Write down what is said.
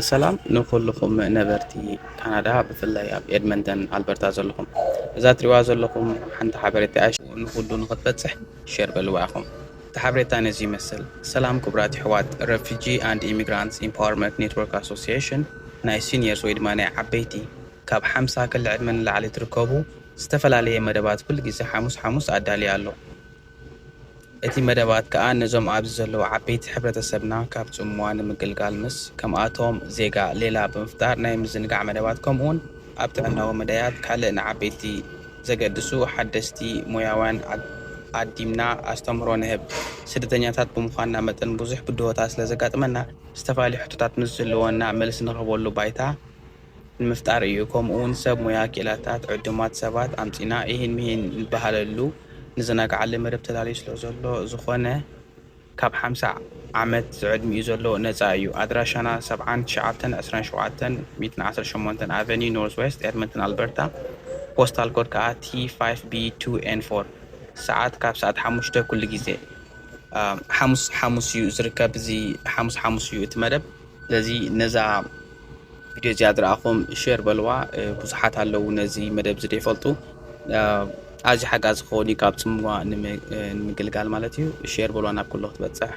ሰላም ንኩልኹም ነበርቲ ካናዳ፣ ብፍላይ ኣብ ኤድመንተን ኣልበርታ ዘለኹም። እዛ ትሪዋ ዘለኹም ሓንቲ ሓበሬታ እያ። ንኹሉ ንኽትበጽሕ ሼር በልዋ ኢኹም። እቲ ሓበሬታ ነዚ ይመስል። ሰላም ክቡራት ይሕዋት፣ Refugee and Immigrants Empowerment Network Association ናይ ሲኒየርስ ወይ ድማ ናይ ዓበይቲ ካብ ሓምሳ ክሊ ዕድመ ንላዕሊ ትርከቡ ዝተፈላለየ መደባት ኩሉ ግዜ ሓሙስ ሓሙስ ኣዳልዩ ኣሎ። እቲ መደባት ከኣ ነዞም ኣብዚ ዘለዉ ዓበይቲ ሕብረተሰብና ካብ ጽምዋ ንምግልጋል ምስ ከምኣቶም ዜጋ ሌላ ብምፍጣር ናይ ምዝንጋዕ መደባት ከምኡውን ኣብ ጥዕናዊ መዳያት ካልእ ንዓበይቲ ዘገድሱ ሓደስቲ ሞያውያን ኣድ- ኣዲምና ኣስተምህሮ ንህብ። ስደተኛታት ብምዃንና መጠን ብዙሕ ብድሆታት ስለ ዘጋጥመና ዝተፈላለዩ ሕቶታት ምስ ዝህልወና መልሲ ንረኽበሉ ባይታ ንምፍጣር እዩ። ከምኡ እውን ሰብ ሞያ፣ ክኢላታት፣ ዕዱማት ሰባት ኣምጺና ኢሂን ምሂን ንበሃለሉ ንዘናግዓሉ መደብ ተዳልዩ ስለ ዘሎ ዝኾነ ካብ ሓምሳ ዓመት ዝዕድሚኡ ዘሎ ነጻ እዩ። ኣድራሻና ሰብዓን ትሽዓተን ዕስራን ሸውዓተን ሚእትን ዓሰርተ ሸሞንተን ኣቨኒ ኖርዝ ዌስት ኤድመንተን ኣልበርታ። ፖስታል ኮድ ከዓ ቲ ፋይቭ ቢ ቱ ኤን ፎር። ሰዓት ካብ ሰዓት ሓሙሽተ ኩሉ ግዜ ሓሙስ ሓሙስ እዩ ዝርከብ። እዚ ሓሙስ ሓሙስ እዩ እቲ መደብ። ስለዚ ነዛ ቪድዮ እዚኣ ዝረኣኹም ሼር በልዋ። ብዙሓት ኣለዉ ነዚ መደብ ዝደይፈልጡ። ኣዝዩ ሓጋዚ ክኸውን እዩ ካብ ጽምዋ ንምግልጋል ማለት እዩ። ሼር በልዋ ናብ ኩሉ ክትበጽሕ።